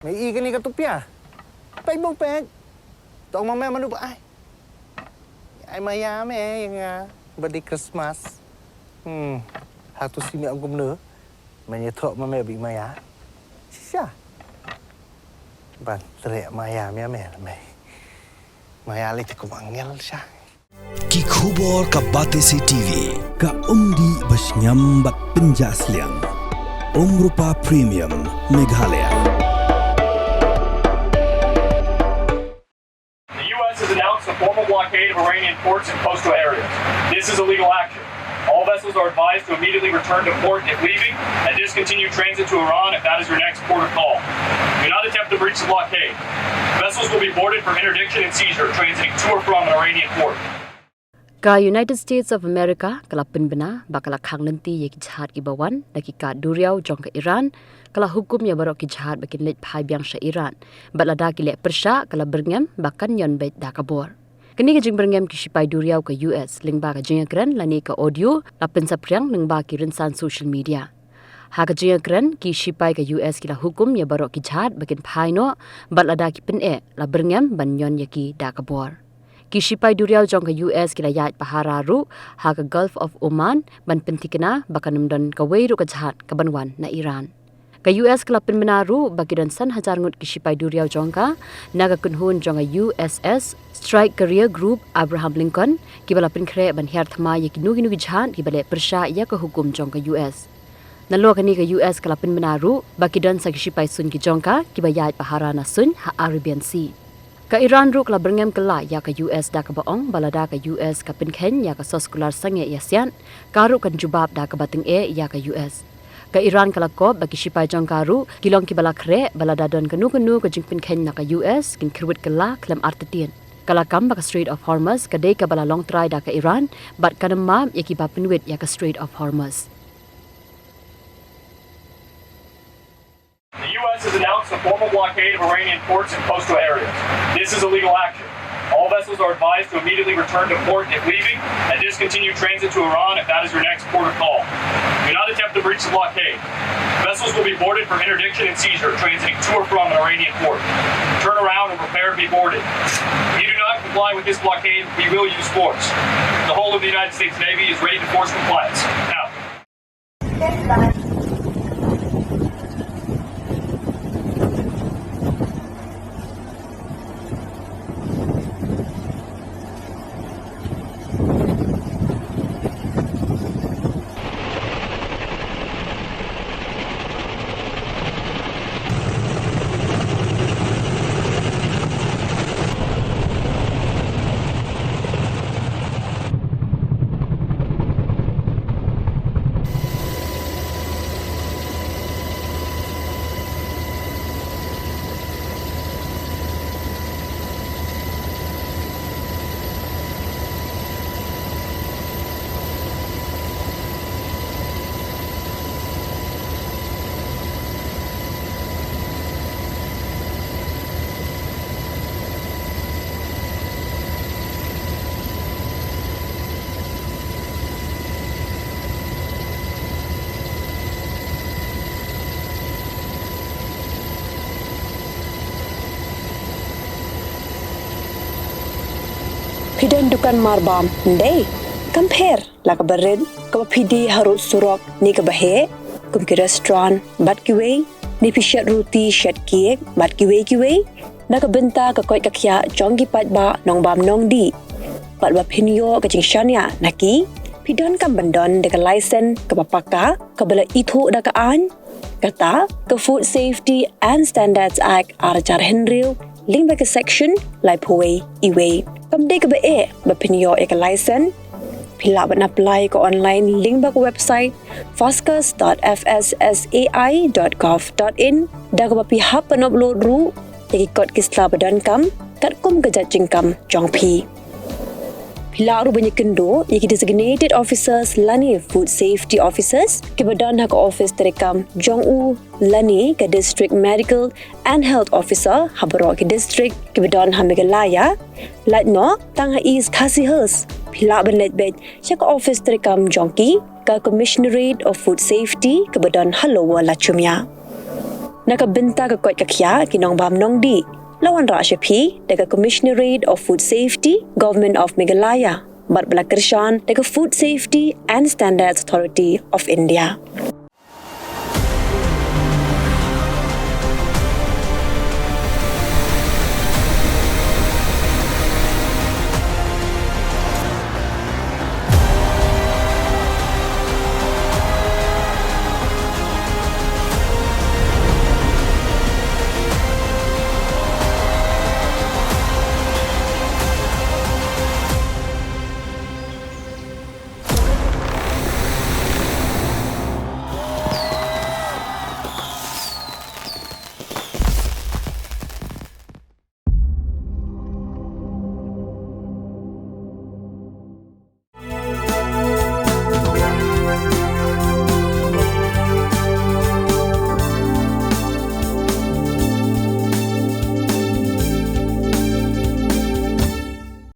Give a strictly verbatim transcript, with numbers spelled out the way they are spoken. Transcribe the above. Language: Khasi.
Me i kane ka tupia. Peit bong peit. Tong ma me manu ba ai. Ai maya me ïa nga. Ba dei Christmas. Hmm. Hatu si me ong kumno. Me ïathuh ma me ba i maya. Shisha. Ban treh maya me me me. Maya lei te kum angel sha. Ki khubor ka Batesi T V, ka umdih ba shngiam bad pynjah sliang. Umrupa Premium, Meghalaya. The U S has announced a formal blockade of Iranian ports and coastal areas. This is illegal action. All vessels are advised to immediately return to port if leaving and discontinue transit to Iran if that is your next port of call. Do not attempt to breach the blockade. Vessels will be boarded for interdiction and seizure transiting to or from an Iranian port. Ka United States of America ka la pynbna ba ka la khang lynti ïa ki jahaj kiba wan na ki kad duriaw jong ka Iran, ka la hukum ïa baroh ki jahaj ba kin leit phai biang sha Iran, bad lada ki leh pyrshah ka la byrngem ba kan ïon beit da ka bor. Kane ka jingbyrngem ki shipai duriaw ka U S lyngba ka jingïakren lane ka audio la pynsaphriang lyngba ki rynsan social media. Ha ka jingïakren ki shipai ka U S ki la hukum ïa baroh ki jahaj ba kin phai noh, bad lada ki pyneh la byrngem ban ïon ïa ki da ka bor. Ki shipai duriaw jong ka U S ki la ïaid pahara ruh ha ka Gulf of Oman ban pynthikna ba kan ym don kawei ruh ka jahaj kaban wan na Iran. Ka U S ka la pynbna ruh ba ki don san hajar ngut ki shipai duriaw jong ka na ka kynhun jong ka U S S Strike Carrier Group Abraham Lincoln, kiba la pynkhreh ban hiar thma ïa kino kino ki jahaj kiba leh pyrshah ïa ka hukum jong ka U S. Nalor kane ka U S ka la pynbna ruh ba ki don sa ki shipai suiñ ki jong ka kiba ïaid pahara na suiñ ha Arabian Sea. Ka Iran ruh ka la byrngem kylla ïa ka U S da kaba ong ba lada ka U S ka pynkheiñ ïa ka soskular sangeh ïasiat, ka ruh kan jubab da kaba tyngeh ïa ka U S. Ka Iran ka la kop ba ki shipai jong ka ruh ki long kiba la khreh ba lada don kano kano ka jingpynkheiñ na ka U S kin kyrwit kylla khlem artatien. Ka la kam ba ka Strait of Hormuz ka dei kaba la long trai da ka Iran, bad kan ym map ïa kiba pynwit ïa ka Strait of Hormuz. The U S has announced a formal blockade of Iranian ports and coastal areas. This is illegal action. All vessels are advised to immediately return to port if leaving and discontinue transit to Iran if that is your next port of call. Do not attempt to breach the blockade. Vessels will be boarded for interdiction and seizure transiting to or from an Iranian port. Turn around and prepare to be boarded. If you do not comply with this blockade, we will use force. The whole of the United States Navy is ready to force compliance. Now. Phi don dukan marbam, ndei? Kam pher, la kaba rit, kaba phi die harud surok, ne kaba heh, kum ki restaurant, bad kiwei, ne phi shet ruti, shet cake, bad kiwei kiwei, na ka bynta ka koit ka khiah jong ki paidbah nongbam nongdih. Bad ba phin ïoh ka jingshaniah na ki, phi donkam ban don da ka license kaba paka, kaba la ithuh da ka aiñ, kata ka Food Safety and Standards Act ar hajar hynriew, lyngba ka section laiphew wei, iwei. Kam dei kaba eh ba phin ïoh ïa ka license. Phi lah ban apply ka online lyngba ka website fascus dot F S S A I dot gov dot in, da kaba phi hap ban upload ruh ïa ki kot ki sla ba donkam katkum ka jait jingkam jong phi. Phi lah ruh ban ïakynduh ïa ki designated officers lane food safety officers kiba don ha ka office treikam jong u lane ka district medical and health officer ha baroh ki district kiba don ha Meghalaya. Lait noh tang ha East Khasi Hills, phi lah ban leit beit sha ka office treikam jong ki, ka Commissionerate of Food Safety kaba don ha Lower Lachumia. Na ka bynta ka koit ka khiah ki nongbam nongdih, la wanrah sha phi da ka Commissionerate of Food Safety, Government of Meghalaya, bad ba la kyrshan da ka Food Safety and Standards Authority of India.